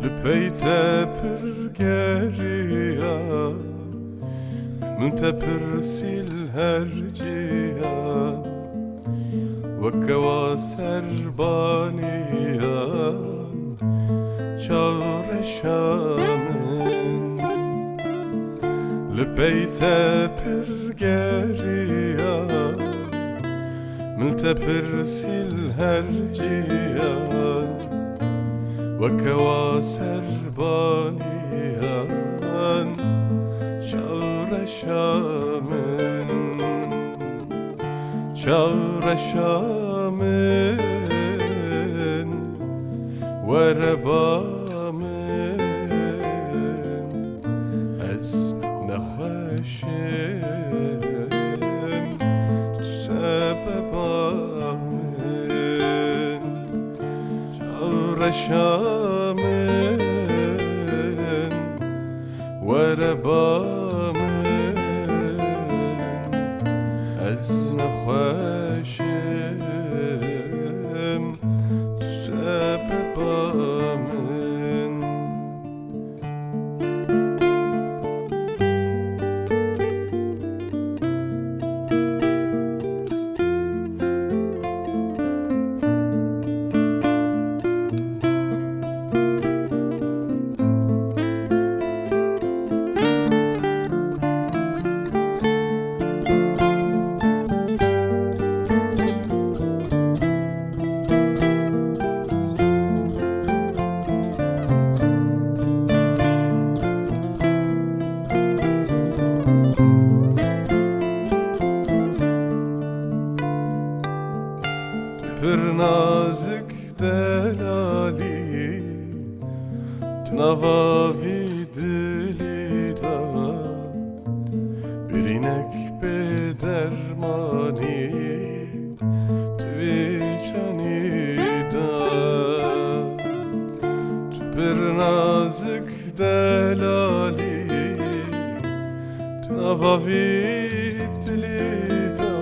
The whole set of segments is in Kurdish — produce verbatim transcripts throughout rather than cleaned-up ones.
Li pey te pir geriya, min te pirsî li her ciya. Weke wa serbaniya, çaw reşa min. Li pey te pir geriya, min te pirsî li her ciya. Weke wa serbaniyan, çaw reşa min, çaw reşa min, were ba min, ez nexweş im, tu sebeba min. Çaw reşa min, were ba min, ez nexweş im, tu sebeba min. Pir nazik delalî, tu nava vî dilî da, birînek bê dermanî, tu vî canî da. Tu pir nazik delalî, tu nava vî dilî da,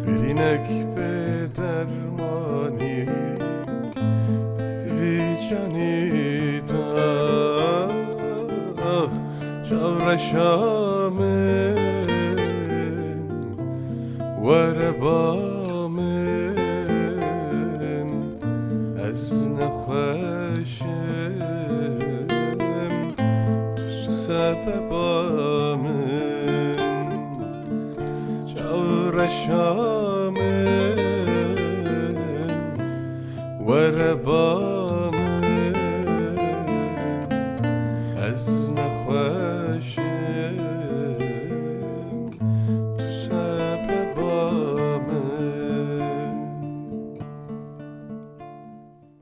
birînek bê dermanî, vî canî da. Ax, çaw reşa min, were ba min, ez nexweş im, tu sebeba min. Çaw reşa min, were ba